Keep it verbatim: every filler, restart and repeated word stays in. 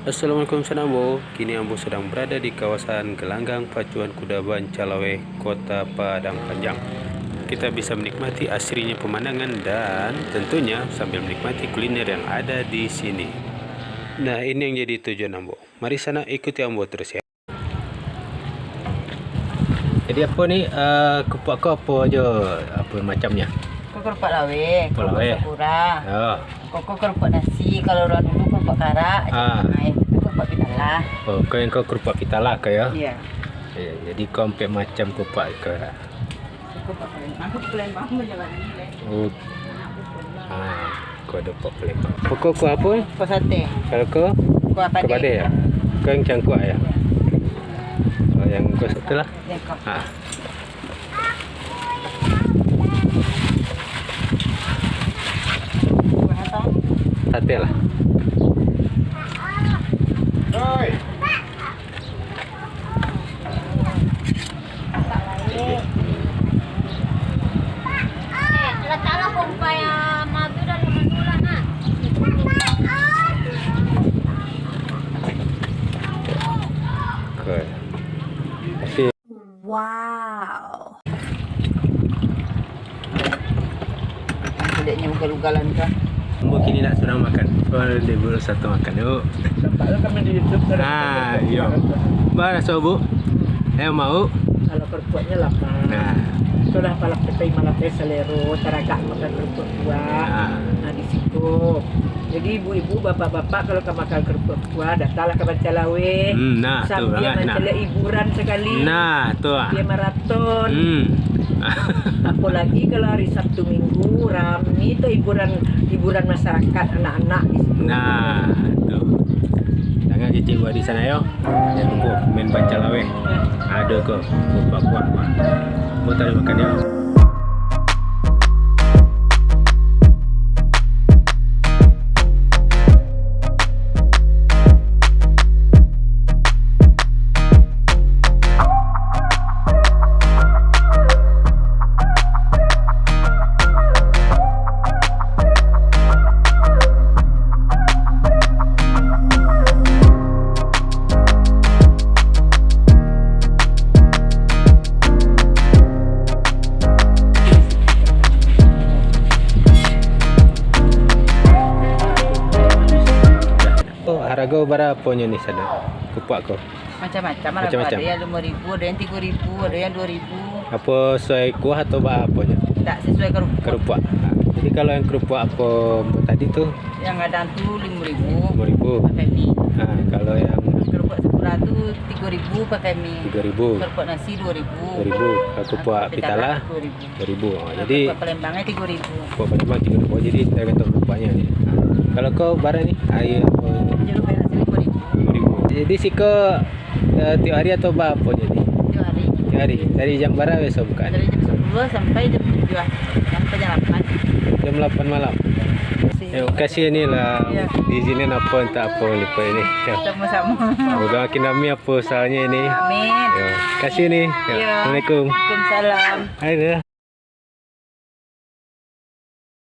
Assalamualaikum, salam ambo. Kini ambo sadang barada di kawasan Galanggang Pacuan Kuda Bancalaweh, Kota Padang Panjang. Kita bisa menikmati asrinya pemandangan dan tentunya sambil menikmati kuliner yang ada di sini. Nah, ini yang jadi tujuan ambo. Mari sanak, ikuti ambo terus ya. Jadi apo ni, eh, kupak ko apo ajo, apo macamnyo? Ko kerupak laweh, Kerupak kerupak laweh. sakura. Yo. Ko, ko kerupak nasi, kalau urang dulu kerupak karak. Ah. Nah, itu kerupak pitalah. Oh, ko yang ko kerupak pitalah ko yo? Iya. Iya, jadi ko ampek macam kupak ko. Kerupak Palembang, Palembang banyak ni, leh. Oh. Ah, ko ado kupak Palembang. Pokok ko apo? Ko sate. Kalau ko? Ko padeh. Ko padeh ya? Ko yang cangkuak ya? Oh, yang ko satu lah. Yang ko. Ah. Sate lah. Eh, letaklah pompa yang madu dalam madu lah, nak. Oke. Kasih. Wow. Tidaknya ugal-ugalan kah? Ambo kini nak surang makan. Kalau di bulu satu makan, yuk. Nampak lah kami di YouTube, kadang-kadang Ah, buat iyo. Makan. Baraso, Bu? Eh, mau? Kalau kerupuknya lapar. Nah. Itulah palak tepai malapai salero, taragak makan kerupuk kuah. Nah. Nah, di situ. Jadi, ibu-ibu, bapak-bapak, kalau ka makan kerupuk kuah, datanglah ka Bancalaweh. Hmm, nah, tu Sambil bangat, nah. mancaliak hiburan sakali. Nah, tu, ah. Bia maraton. Hmm. Apolagi kalau hari Sabtu Minggu, rami tu hiburan, hiburan masyarakat, anak-anak di situ. Nah, tu. Jangan kecil buat di sana, yo. Jangan lupa main Bancalaweh. Ado ko, kupak-kupak. Kau tak ada makan, yo. Oh, harago bara aponyo ni, Sada? Kupak ko? Macam-macam lah, Macam-macam. Ada yang lima ribu, ada yang tiga ribu, ada yang dua ribu. Apo sesuai kuah atau ba aponyo? Tak sesuai kerupak. Kerupak. Ha, jadi kalau yang kerupak apo tadi tu? Yang gadang tu lima ribu. Lima ribu. Empat kali. Ha, kalau yang Kerupak sakura tu tiga ribu, empat kali. Tiga ribu. Kerupak nasi dua ribu. Dua ribu. Kalau kerupak pitalah? Dua ribu. Dua ribu. Oh, Nah, jadi kerupak Palembangnya tiga ribu. Kerupak Palembang tiga ribu. Oh, jadi tergantung kerupaknya ni. Ha. Kalau ko bara ni, aia apo? Jeruk merah sini lima ribu. Lima ribu. Jadi siko, eh, tiok hari atau ba apo jadi? Tiok hari. Tiok hari. Dari jam bara biaso buka? Dari jam sepuluh sampai jam tujuh lah. Sampai jam lapan. Jam lapan malam. Yo, kasih ni lah. Iya. Izinin apo, entah apo, lupa ini. Yo. Sama-sama. Semoga makin rami apo usahanya ini. Amin. Yo, kasih ni. Yo. Iya. Assalamualaikum. Waalaikumsalam. Hai, dah.